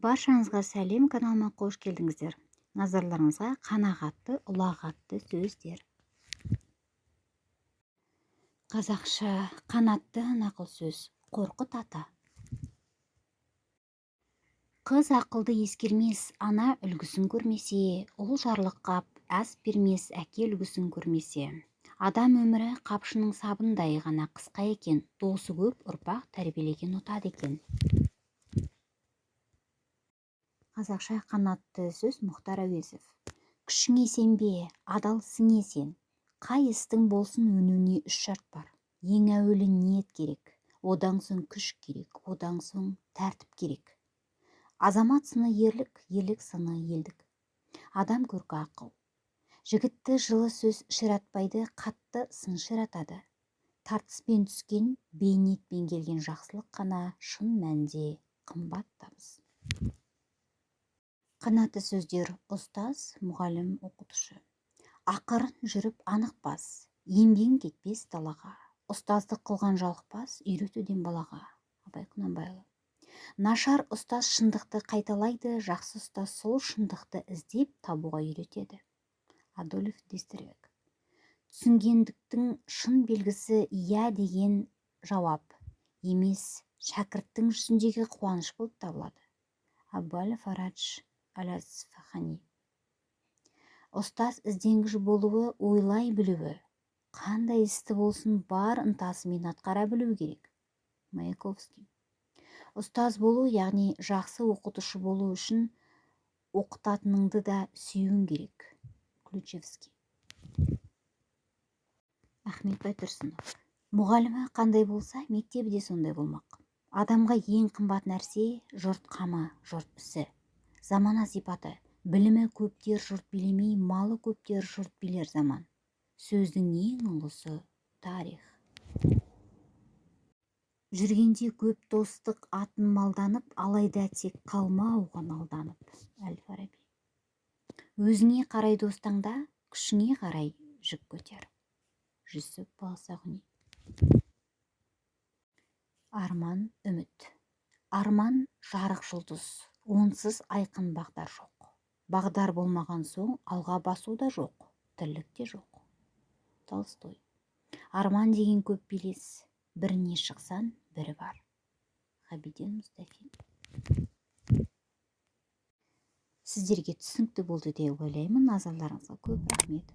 Баршаңызға сәлем! Каналыма қош келдіңіздер! Назарларыңызға қанағатты, ұлағатты сөздер. Қазақша қанатты нақыл сөз. Қорқыт ата. Қыз ақылды ескермес, ана үлгісін көрмесе, ұл жарлықап ас бермес, әке үлгісін көрмесе. Адам өмірі қапшының сабындай ғана қысқа екен. Досы көп ұрпақ тәрбиелеген ұтады екен. Қазақша қанатты сөз. Мұхтар Әуезов. Күшіңе сенбе, адал ісіңе сен. Қай істің болсын өнуіне үш шарт бар. Ең әуелі ниет керек, одан соң күш керек, одан соң тәртіп керек. Азамат сыны ерлік, ерлік сыны елдік. Адам көркі ақыл. Жігітті жылы сөз ширатпайды, қатты сын ширатады. Тартыспен түскен, бейнетпен келген жақсылық қана шын мәнінде қымбат табыс. Қанатты сөздер. Ұстаз, мұғалім, оқытушы. Ақырын жүріп анық бас, еңбегің кетпес далаға. Ұстаздық қылған жалықпас үйретуден балаға. Абай Құнанбайұлы. Нашар ұстаз шындықты қайталайды, жақсы ұстаз сол шындықты іздеп табуға үйретеді. Адольф Дистервег. Түсінгендіктің шын белгісі «иә» деген жауап емес, шәкірттің жүзіндегі қуаныш болып табылады. Абу Фарадж әл-Асфахани. Ұстаз ізденгіш болуы, ойлай білуі, қандай істі болсын бар ынтасымен атқара білуі керек. Маяковский. Ұстаз болу, яғни жақсы оқытушы болу үшін оқытатыныңды да сүюің керек. Ключевский. Ахмет Байтұрсынов. Мұғалімі қандай болса, мектебі де сондай болмақ. Адамға ең қымбат нәрсе – жұрт қамы, жұрт ісі. Замана сипаты: білімі көптер жұрт билемей, малы көптер жұрт билер заман. Сөздің ең ұлысы – тарих. Жүргенде көп достық атын малданып, алайда тек қалма оған алданып. Әл Фараби. Өзіңе қарай дос таңда, күшіңе қарай жүк көтер. Жүсіп Баласағұни. Арман, үміт. Арман – жарық жұлдыз, онсыз айқын бағдар жоқ. Бағдар болмаған соң алға басу да жоқ, тірлік те жоқ. Толстой. Арман деген көп белес, біріне шықсаң, бірі бар. Ғабиден Мұстафин. Сіздерге түсінікті болды деп ойлаймын. Назарларыңызға көп рахмет!